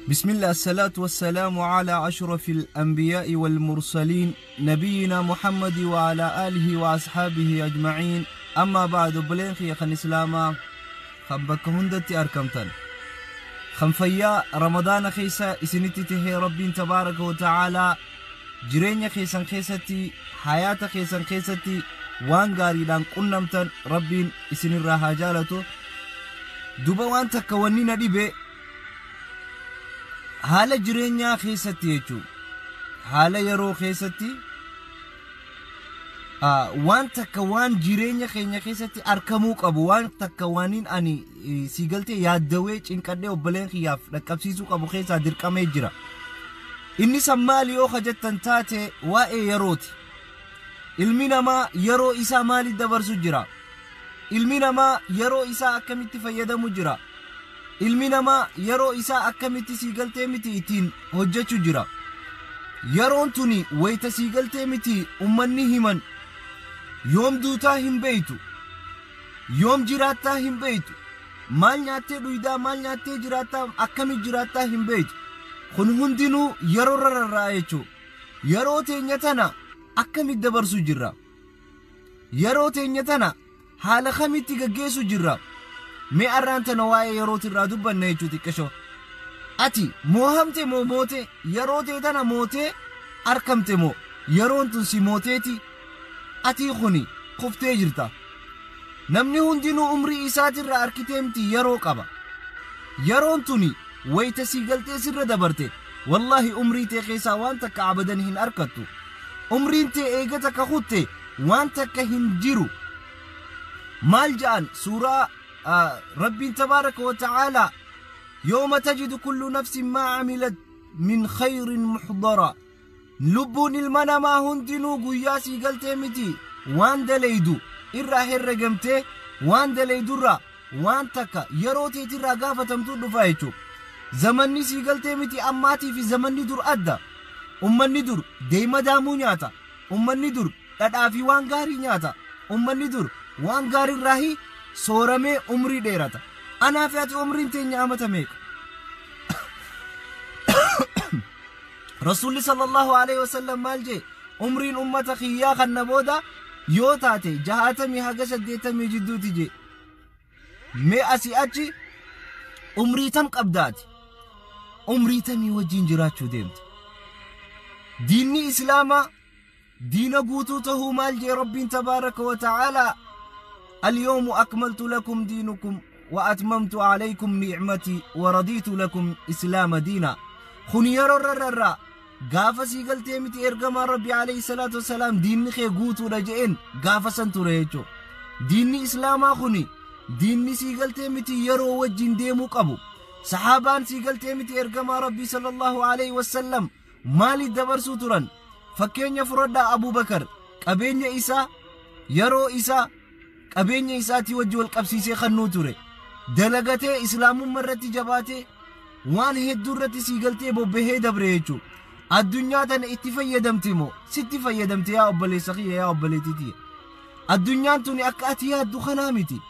بسم الله الصلاة والسلام على أشرف الأنبياء والمرسلين نبينا محمد وعلى آله وأصحابه أجمعين أما بعد بلين خي خن إسلاما خن هندتي أركمتن خن فيا رمضان خيسا إسنتي تهي ربي تبارك وتعالى jireenya keessan keessatti hayaata keessan keessatti waan gaariidhaan qunnamtan rabbiin isinirraa haa jaalatu. Duba waan takka wanni na dhibe haala jireenyaa keessatti jechuun haala yeroo keessatti waan takka waan jireenya keenya keessatti argamuu qabu waan takka waaniin ani si galtee yaaddawee cinqadhee obboleen kiyyaaf dhaqqabsiisuu qabu keessaa dirqamee jira. Inni san maali yoo jettan taate waa'ee yerooti. Ilmi namaa yeroo isaa maaliif dabarsu jira? Ilmi namaa yeroo isaa akkamitti fayyadamu jira? Ilmi namaa yeroo isaa akkamitti sii galtee miti ittiin hojjechuu jira? Yeroon tuni wayita sii galtee miti ummanni himan yoom duutaa hin beeytu, yoom jiraattaa hin beeytu, maal nyaattee dhuydaa, maal nyaattee jiraattaa, akkamitti jiraattaa hin beeytu. Kun hundinuu yeroo rarra'a jechuudha. Yeroo teenya tana akkamitti dabarsu jirra? Yeroo teenya tana haala kamitti gaggeessu jirra? Mee arraan tana waa'ee yerootirraa dubbanna jechuudha xiqqishoo. Ati moohamte moo moote? Yeroo tee tana mootee arkamte moo? Yeroon tun si mooteeti? Ati kuni kuftee jirta. Namni hundinuu umrii isaatirraa arkitee miti yeroo qaba. Yeroon tuni wayita sii galtee sirra dabarte wallaahi umrii tee keessaa waan takka abadan hin arkattu. Umriin tee eega takka kutte waan takka hin jiru. Maal ja'an suuraa rabbiin tabaaraka wa ta'aalaa yooma tajidu kullu nafsin maa camilat min khayrin muxdara. Lubbuun ilma namaa hundinuu guyyaa sii galtee miti waan dalaydu irraa herregamtee waan dalaydurraa waan takka yeroo teetirraa gaafatamtuu dhufa jechuudha. Zamanni sii galtee miti ammaatii fi zamanni dur adda. Ummanni dur deema daamuu nyaata. Ummanni dur dhadhaa fi waan gaarii nyaata. Ummanni dur waan gaariirraahi sooramee umrii dheerata. Anaa fi ati umriin teenya amata meeqa? Rasuulli sallallahu alaihi wasallam maal jee? Umriin ummata kiyyaa kana booda yoo taate 60 haga 80 jidduuti jee. Mee asii achi umrii tam qabdaati? Umrii tamii wajjin jiraachuu deemte. Diinni Islaamaa diina guutuu tahuu maal jee Rabbiin tabaaraka wa ta'aalaa alyawmu akmaltu lakum diinukum wa atmamtu alaykum ni'matii wa radiitu lakum islaama diina. Kun yeroo rarrarraa gaafa sii galtee miti ergamaan Rabbi alayhi salaatu wassalaam diinni kee guutuudha je'een gaafa san ture jechuudha. Diinni Islaamaa kuni diinni sii galtee miti yeroo wajjin deemuu qabu. Sahaabaan sii galtee miti ergamaa Rabbii sallallahu alaihi wasallam maaliif dabarsuu turan? Fakkeenya fudhadhaa Abubakar qabeenya isaa yeroo isaa qabeenya isaatii wajji wal qabsiisee kennuu ture. Dalagatee islaamummaa irratti jabaatee waan hedduu irratti sii galtee bobbahee dabre jechuudha. Addunyaa tana itti fayyadamte moo sitti fayyadamte yaa obboleessa kiyya yaa obboleettii tiyya. Addunyaan tuni akka ati yaaddu kanaa miti.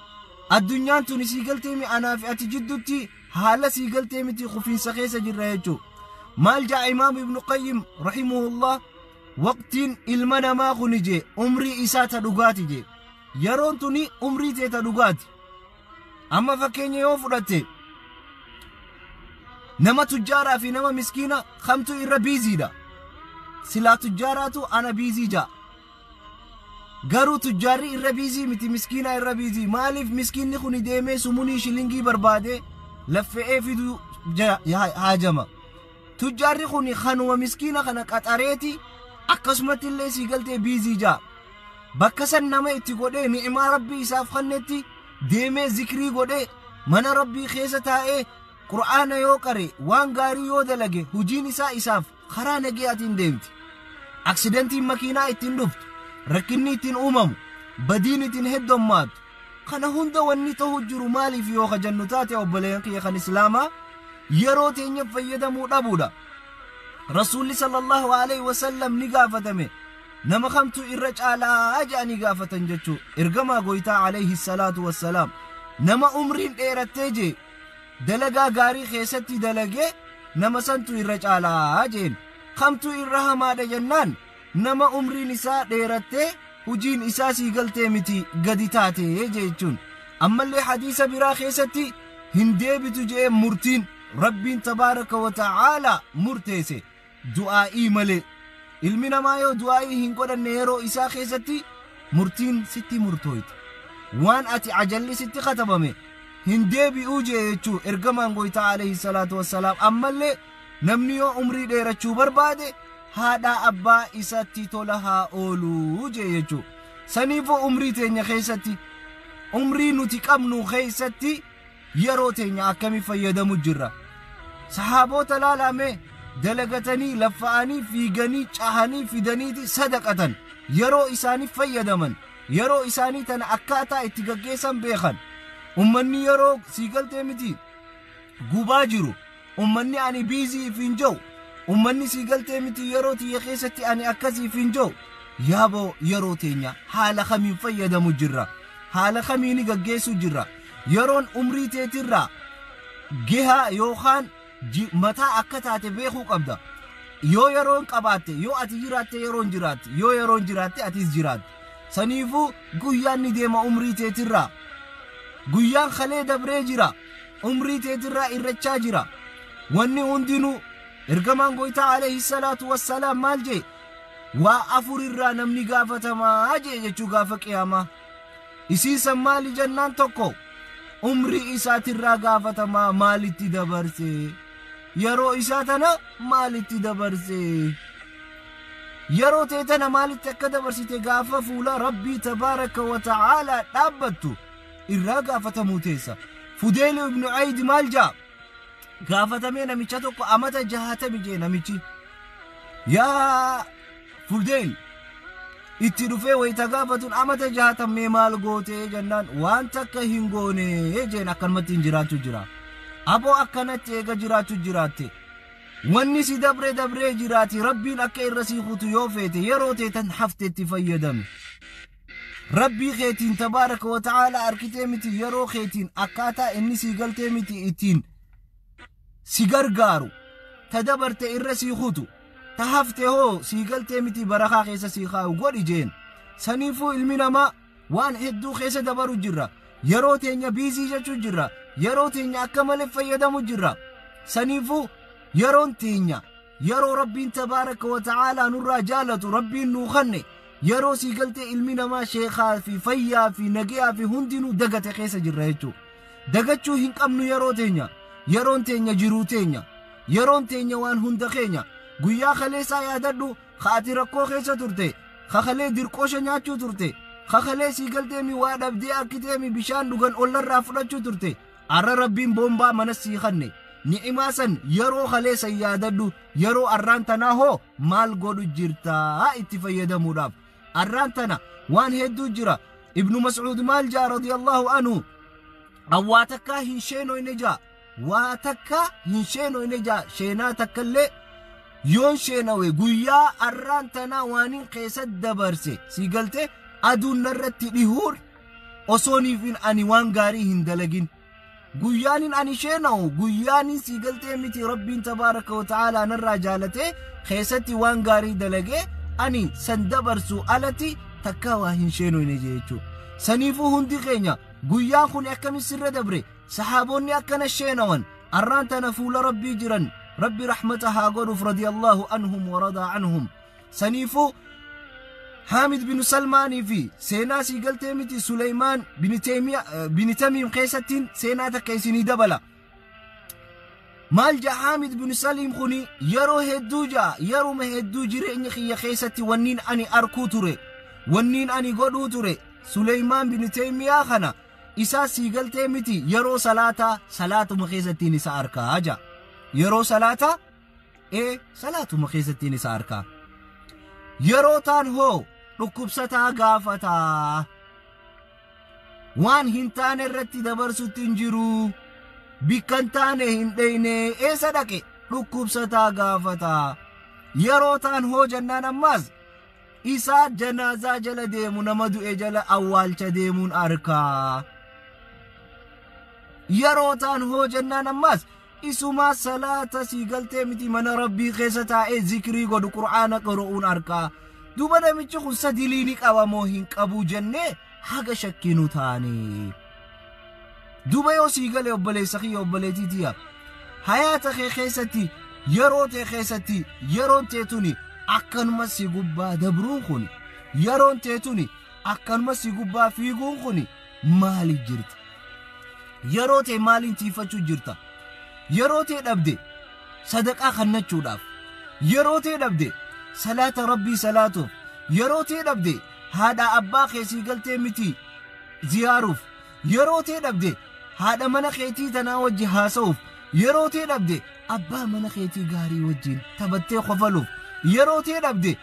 Addunyaan tuni sii galtee mi anaa fi ati jidduutti haala sii galtee miti kufiinsa keessa jirra jechuudha. Maal ja'a Imaam Ibnu Qayyim rahimahullah waqtiin ilma namaa kuni jee umrii isaa ta dhugaati jee. Yeroon tuni umrii tee ta dhugaati. Amma fakkeenya yoo fudhatte nama tujjaaraa fi nama miskiina kamtu irra biiziidha. Silaa tujjaaraatu ana biizii ja'a. Garuu tujjaarri irra biizii miti miskiina irra biizii. Maaliif miskiinni kun deemee sumunii shilingii barbaade laffe'ee fiduu haajama. Tujjaarri kun kanuma miskiina kana qaxareeti akkasumatti illee sii galtee biizii ja'a. Bakka san nama itti godhee ni'imaa rabbii isaaf kennetti deemee zikrii godhee mana rabbii keessa taa'ee qur'aana yoo qare waan gaarii yoo dalage hojiin isaa isaaf karaa nagayaatiin deemti. Aksidentiin makiinaa ittiin dhuftu, rakkinni ittiin uumamu, badiin ittiin heddummaatu. Kana hunda wanni ta'u jiru maaliif yoo kajannu taate obboleen kiyya kan Islaamaa yeroo teenya fayyadamuu dhabuudha. Rasuulli sallallahu alaihi wasallam ni gaafatame. Nama kamtu irra caalaa jedhanii gaafatan jechuu ergamaa goytaa alayhi salaatu wassalaam nama umriin dheerattee jee dalagaa gaarii keessatti dalagee Nama santu irra caalaa jeen. Kamtu irra hamaadha jennaan nama umriin isaa dheerattee hujiin isaa sii galtee miti gadi taate jechuun. Ammallee hadiisa biraa keessatti hin deebitu jee murtiin Rabbiin tabaaraka wa ta'aalaa murteesse du'aa'ii malee. Ilmi namaa yoo du'aa'ii hin godhanne yeroo isaa keessatti murtiin sitti murtooyte. Waan ati ajalli sitti katabame hin deebi'uu jee jechuu ergamaan goytaa alayhi salaatu wassalaam. Ammallee namni yoo umrii dheerachuu barbaade haadha abbaa isatti tola haa ooluu jee jechuu. Saniifuu umrii teenya keessatti, umrii nuti qabnu keessatti yeroo teenya akkamii fayyadamu jirra? Sahaabota laalame dalagatanii laffa'anii fiiganii cahanii fidaniiti sadaqatan. Yeroo isaanii fayyadaman, yeroo isaanii tana akkaataa itti gaggeessan beekan. Ummanni yeroo sii galtee miti gubaa jiru, ummanni ani biizii if hin jiru, ummanni sii galtee miti yeroo tiyya keessatti ani akkasii if hin jiru. Yaaboo yeroo teenya haala kamiin fayyadamu jirra? Haala kamiin gaggeessu jirra? Yeroon umrii teetirraa gehaa yookaan mataa akka taate beekuu qabda. Yoo yeroon qabaatte, yoo ati jiraatte yeroon jiraatte, yoo yeroon jiraatte atis jiraatte. Saniifuu guyyaan ni deema umrii teetirraa. Guyyaan kalee dabree jira, umrii teetirraa irrachaa jira. Wanni hundinuu ergamaan goytaa alayhi salaatu wassalaam maal jee? Waa afur irraa namni gaafatamaa jee jechuu gaafa qiyaamaa. Isiisan maali jennaan tokko umrii isaatirraa gaafatamaa, maalitti dabarse? Yeroo isaa tana maalitti dabarse? Yeroo tee tana maalitti akka dabarsite gaafa fuula Rabbii tabaaraka wa ta'aalaa dhaabbattu irraa gaafatamuu teessa. Fudeyl ibnu Ayd maal jaa? Gaafatamee namicha tokko amata 60 jee namichi. Yaa Fudeyl itti dhufee wayita gaafatuun amata 60 maal gootee jennaan waan takka hin goone jeen, akkanumatti hin jiraachuu jira. Aboo akkanatti eega jiraachuu jiraatte wanni si dabree dabree jiraati. Rabbiin akka irra sii kutu yoo feete yeroo teetan hafteetti fayyadame. Rabbii keetiin tabaaraka wa ta'aalaa arkitee miti yeroo keetiin akkaataa inni sii galtee miti ittiin si gargaaru, ta dabarte irra sii kutu, ta hafte hoo sii galtee miti barakaa keessa sii kaa'u godhi jeen. Saniifuu ilmi namaa waan hedduu keessa dabaru jirra. Yeroo teenya biizii jechuu jirra. Yeroo teenya akka malee fayyadamu jirra. Saniifuu yeroon teenya yeroo Rabbiin tabaaraka wa ta'aalaa nurraa jaalatu Rabbiin nuu kanne, yeroo sii galtee ilmi namaa sheekaa fi fayyaa fi nagayaa fi hundinuu dagate keessa jirra jechuudha. Dagachuu hin qabnu yeroo teenya. Yeroon teenya jiruu teenya. Yeroon teenya waan hunda keenya. Guyyaa kaleessaa yaadadhu ka ati rakkoo keessa turte, ka kalee dirqoosha nyaachuu turte, ka kalee sii galteemi waa dhabdee akkiteemi bishaan dhugan ollarraa fudhachuu turte. Arra Rabbiin boombaa mana sii kanne. Ni'imaa san yeroo kaleessa yaadadhu. Yeroo arraan tanaa hoo maal godhu jirtaa itti fayyadamuudhaaf? Arraan tana waan hedduu jira. Ibnu Mas'uud maal jaa radiyallahu anhu? Waa takkaa hin sheenoyne jaa. Waa takka hin sheenoyne jaa. Sheenaa takkallee yoon sheenawe guyyaa arraan tanaa waanin keessa dabarse sii galte aduun narratti dhihuun osooniifin ani waan gaarii hin dalagin. Guyyaanin ani sheena'u guyyaanin sii galtee miti Rabbiin tabaaraka wa ta'aalaa narraa jaalatee keessatti waan gaarii dalagee ani san dabarsu alatti takkaa waa hin sheenoyne jechuudha. Saniifuu hundi keenya guyyaan kun akkami sirra dabre? Sahaabonni akkana sheenawan arraan tana fuula Rabbii jiran, Rabbi rahmata haa godhuuf, radiyallahu anhum wa radaa anhum. Saniifuu Haamid bin Salmaanii fi seenaa sii galtee miti Suleymaan bin Tamiim keessattiin seenaa takka isinii dabala. Maal jaa Haamid bin Saliim kuni? Yeroo hedduu jaa, yeruma hedduu jireenya kiyya keessatti wanniin ani arkuu ture, wanniin ani godhuu ture, Suleymaan bin Taymiyaa kana isaa sii galtee miti yeroo salaataa salaatuma keessattiin isa arkaa jaa. Yeroo salaataa salaatuma keessattiin isa arkaa. Yeroo taan hoo dhukkubsataa gaafataa. Waan hin taane irratti dabarsutti hin jiru. Bikka hin taane hin dheyne, eessa dhaqe dhukkubsataa gaafataa. Yeroo taan hoo jennaan ammaas isaa janaazaa jala deemu, nama du'e jala awwaalcha deemuun arkaa. Yeroo taan hoo jennaan ammaas Isuma salaata sii galtee miti mana rabbii keessa taa'ee zikrii godhu qur'aana qara'uun arkaa. Duuba namichi kun sadilii ni qaba moo hin qabu jennee haga shakkinu taane. Duuba yoo sii gale obboleessa kiyya obboleettii tiyya hayaata kee keessatti yeroo tee keessatti yeroon tee tuni akkanuma si gubbaa dabruun kun yeroon tee tuni akkanuma si gubbaa fiiguun kun maali jirti? Yeroo tee maaliin tiifachuu jirta? Yeroo tee dhabde sadaqaa kennachuudhaaf, yeroo tee dhabde salaata rabbii salaatuuf, yeroo tee dhabde haadha abbaa kee sii galtee miti ziyaaruuf, yeroo tee dhabde haadha mana keetii tanaa wajji haasa'uuf, yeroo tee dhabde abbaa mana keetii gaarii wajjin taphattee kofaluuf, yeroo tee dhabde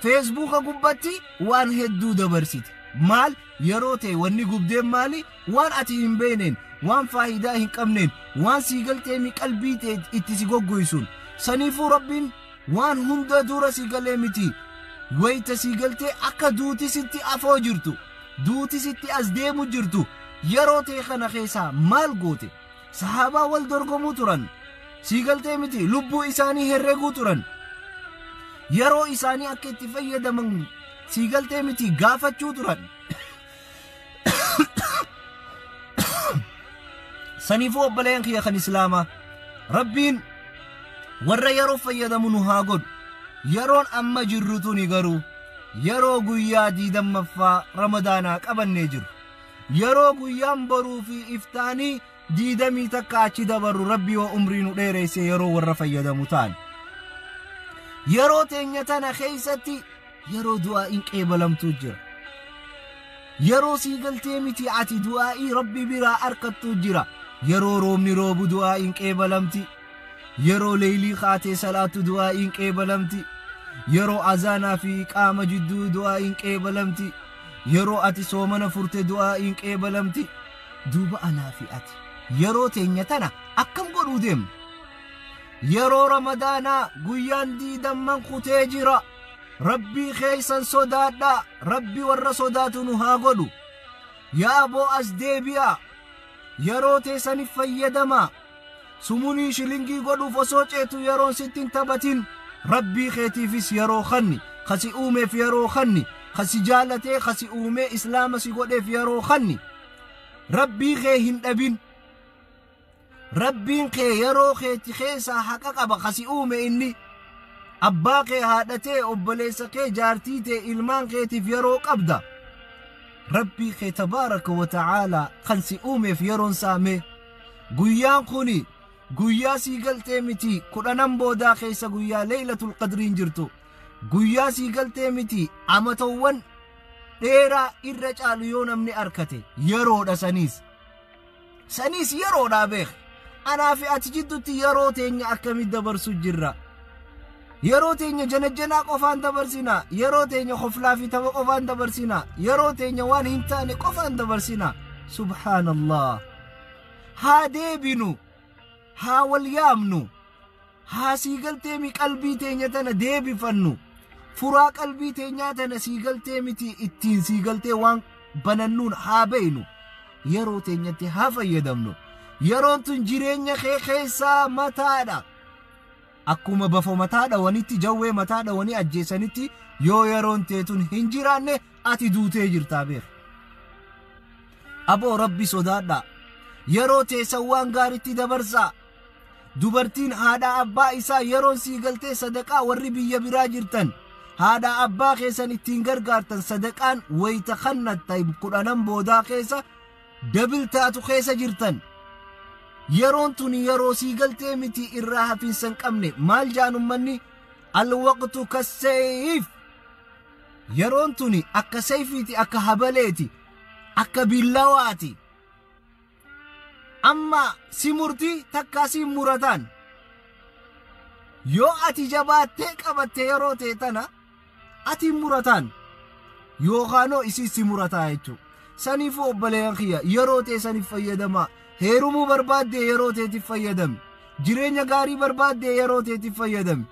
feesbuuka gubbatti waan hedduu dabarsite. Maal yeroo tee wanni gubdeen maali? Waan ati hin beekneen, waan faayidaa hin qabneen, waan sii galtee mi qalbii tee itti si goggoysuun. Saniifuu rabbiin waan hunda dura sii galee miti wayita sii galtee akka duuti sitti afoo jirtu, duuti sitti as deemu jirtu, yeroo tee kana keessaa maal goote? Sahaabaa wal dorgomuu turan, sii galtee miti lubbuu isaanii herreguu turan, yeroo isaanii akka itti fayyadaman sii galtee miti gaafachuu turan. Saniifuu obboleen kiyya kan islaamaa rabbiin warra yeroo fayyadamu nu haa godhu. Yeroon amma jirru tuni garuu yeroo guyyaa 20ffaa ramadaanaa qabannee jirru, yeroo guyyaan boruu fi iftaanii 21 achi dabarru rabbi yoo umrii nu dheeresse yeroo warra fayyadamu ta'an. Yeroo teenya tana keessatti yeroo du'aa'iin qeebalamtuu jira. Yeroo sii galtee miti ati du'aa'ii rabbi biraa arkattuu jira. Yeroo roobni roobu du'aa'iin qeebalamti. Yeroo leeylii kaatee salaattu du'aa'iin qeebalamti. Yeroo azaanaa fi iqaama jidduu du'aa'iin qeebalamti. Yeroo ati soomana furte du'aa'iin qeebalamti. Duuba anaa fi ati yeroo teenya tana akkam godhuu deemna? Yeroo ramadaanaa guyyaan 20 kutee jira. Rabbii keessan sodaadhaa, rabbi warra sodaatu nu haa godhu. Yaa aboo as deebi'aa, yeroo teessaniif fayyadamaa. Sumunii shilingii godhuuf osoo ceetu yeroon sitti hin taphatin. Rabbii keetiifis yeroo kanni, kasi uumeef yeroo kanni, kasi jaalatee kasi uumee islaama si godheef yeroo kanni. Rabbii kee hin dhabin. Rabbiin kee yeroo keeti keessaa haqa qaba kasi uume inni. Abbaa kee haadhatee obboleessa kee jaartii tee ilmaan keetiif yeroo qabda. Rabbii kee tabaaraka wa ta'aalaa kan si uumeef yeroon saamee. Guyyaan kuni guyyaa sii galtee miti 10 boodaa keessa guyyaa leeylatul qadriin jirtu. Guyyaa sii galtee miti amatawwan dheeraa irra caalu yoo namni arkate yeroodha saniis. Saniis yeroodhaa beek. Anaa fi ati jidduutti yeroo teenya akkamitti dabarsu jirra? Yeroo teenya janajjanaa qofaan dabarsina. Yeroo teenya koflaa fi tapha qofaan dabarsina. Yeroo teenya waan hin taane qofaan dabarsina. Subhaanallah. Haa deebinu. Haa wal yaamnu. Haa sii galtee mi qalbii teenya tana deebifannu. Furaa qalbii teenyaa tana sii galtee miti ittiin sii galtee waan banannuun haa beeynu. Yeroo teenyatti haa fayyadamnu. Yeroon tun jireenya kee keessaa mataadha. Akkuma bafo mataa dhawanitti jawwee mataa dhawanii ajjeesanitti yoo yeroon teetun hin jiraanne ati duutee jirtaa beek. Aboo rabbi sodaadhaa. Yeroo teessan waan gaariitti dabarsaa. Dubartiin haadha abbaa isaa yeroon sii galtee sadaqaa warri biyya biraa jirtan haadha abbaa keessan ittiin gargaartan sadaqaan wayita kannatta 10 boodaa keessa dabil taatu keessa jirtan. Yeroon tuni yeroo sii galtee miti irraa hafiinsa hin qabne. Maal jaan ummanni? Alwaqtu kasseeyif. Yeroon tuni akka seeyfiiti, akka habaleeti, akka billawaati. Amma si murtii takkaa si murataan. Yoo ati jabaattee qabatte yeroo ta'e tana ati murataan yookaanoo isii si murataa jechuudha. Saniifuu obboleeyyan kiyya yeroo ta'e saniif fayyadamaa. Heerumuu barbaaddee yeroo ta'eetiif fayyadami. Jireenya gaarii barbaaddee yeroo ta'eetiif fayyadami.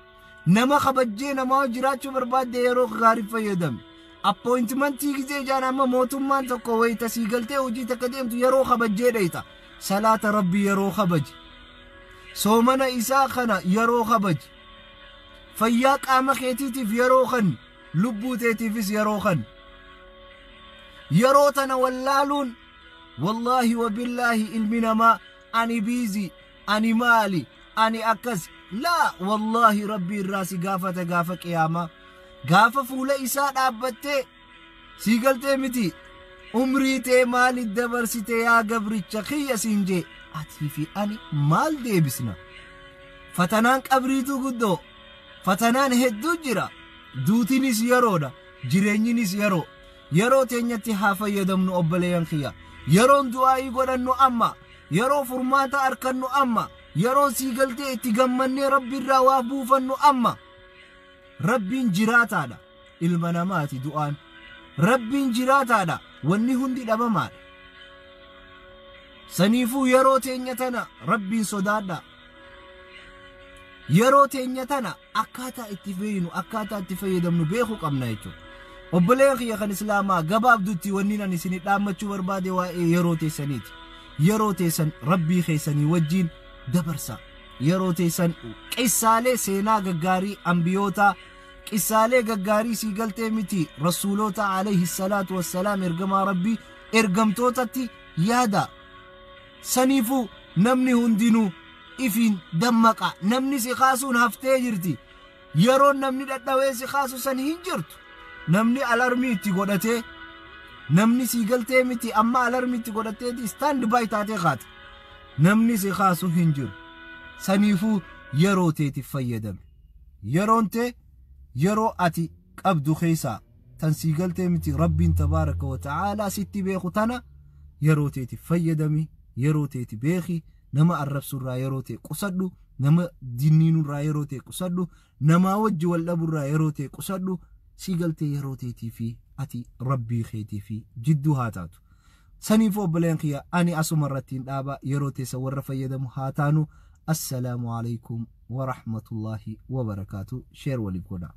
Nama kabajjee namaa jiraachuu barbaaddee yeroo gaariif fayyadami. Appointimentii gizee jaan amma mootummaan tokko wayita sii galtee hojii takka deemtu yeroo kabajjee dheeyta. Salaata rabbii yeroo kabaji. Soomana isaa kana yeroo kabaji. Fayyaa qaama keetiitiif yeroo kan, lubbuu teetiifis yeroo kan. Yeroo tana wallaaluun, wallaahi wabillaahi, ilmi namaa ani busy, ani maali, ani akkas, laa, wallaahi Rabbi irraa si gaafata gaafa qiyaamaa, gaafa fuula isaa dhaabbattee, sii galtee miti, umrii tee maalit dabarsite yaa gabricha kiyya siin jee, atii fi ani maal deebisna? Fatanaan qabriitu guddoo, fatanaan hedduu jira. Duutinis yeroodha, jireenyinis yeroo. Yeroo teenyatti haa fayyadamnu, obboleeyyan kiyya. Yeroon du'aayii godhannu amma, yeroo furmaata arkannu amma, yeroo sii galtee itti gammannee Rabbi irraa waa buufannu amma. Rabbiin jiraataadha, ilma namaati du'aan. Rabbiin jiraataadha, wanni hundi dhabamaadha. Saniifuu yeroo teenya tana Rabbiin sodaadha. Yeroo teenya tana akkaataa itti feeyinu, akkaataa itti fayyadamnu beekuu qabna jechuudha. Obboleen kiyya kan Islaamaa, gabaabdutti wanni ani isin dhaammachuu barbaade waa'ee yeroo teessaniiti. Yeroo teessan Rabbii keessanii wajjiin dabarsa. Yeroo teessan qissaalee seenaa gaggaarii ambiyootaa, qissaalee gaggaarii, sii galtee miti, rasuulota alayhi salaatu wassalaam, ergamaa Rabbii, ergamtootatti yaada. Saniifuu namni hundinuu ifiin dammaqa. Namni si kaasuun haftee jirti. Yeroon namni dhadhawee si kaasu san hin jirtu. Namni alarmii itti godhatee, namni sii galtee miti, amma alarmii itti godhateeti stand by taatee kaata. Namni si kaasu hin jiru. Saniifuu yeroo teetiif fayyadame. Yeroon tee, yeroo ati qabdu keessaa tan sii galtee miti Rabbiin tabaaraka wa ta'aalaa sitti beeku tana yeroo teetiif fayyadami. Yeroo teeti beeki. Nama arrabsurraa yeroo ta'e qusadhu, nama dinniinurraa yeroo ta'e qusadhu, namaa wajji wal dhaburraa yeroo ta'e qusadhu. Sii galtee, yeroo teetii fi ati Rabbii keetii fi jidduu haa taatu. Saniif obboleen kiyya, ani asuma irratti hin dhaaba. Yeroo teessa warra fayyadamu haa taanu. Assalaamu alaykum warahmatullaahi wabarakaatu. Share waliif godha.